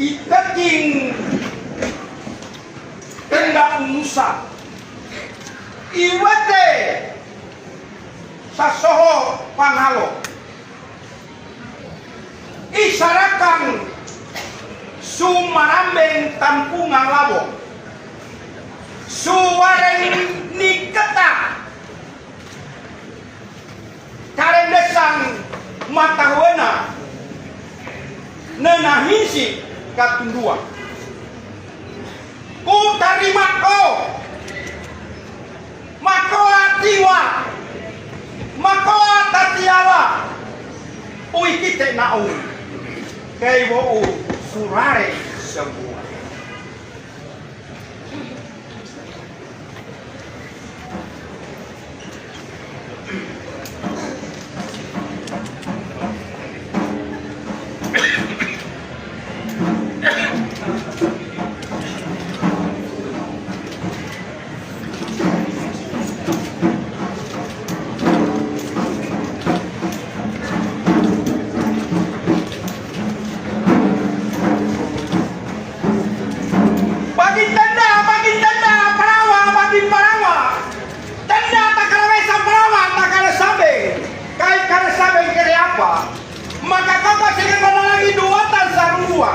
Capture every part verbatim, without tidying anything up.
I peking tenda umusa. I wete sasoho pangalo. I sarakang su marambeng tampunga labo. Su wareng ni keta. Karendesan matahuena nena hinsi katundua. Ku tarima ko makoa tiwa, makoa tatiawa. Ui kite nau kei wo u surare semua. Bagi tenda, bagi tenda, parawa, bagi parawa. Tenda takarawesan parawa, takarasabe. Kai karasabe kere apa? Maka kapa sege kona lagi duatan sarua.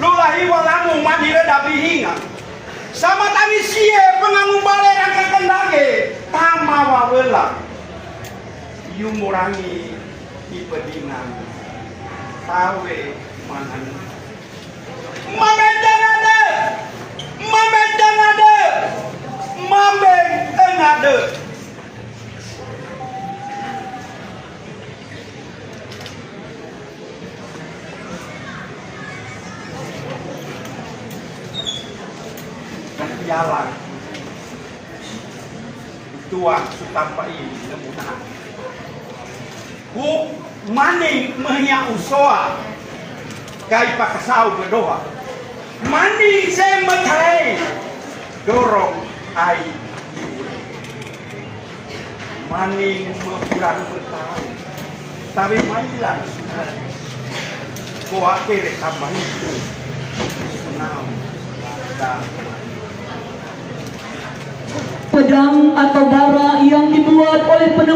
Lulahi walamu manire dabihinga. Sama tani sie pengangu bale rangka kendage. Tama wawela. Yumurangi ipedingan. Tawe mangan. Mambe tengade, mambe tengade, mambe tengade. Jalan. Tuan sutampa ini nemunan. Ku maning mehia usoa kai pakasau bedoa. Maning se metai dorong ai. Maning mekurang bertahan. Tapi mailan koa kere tambahin tu. Senang. Pedang atau bara yang dibuat oleh penemu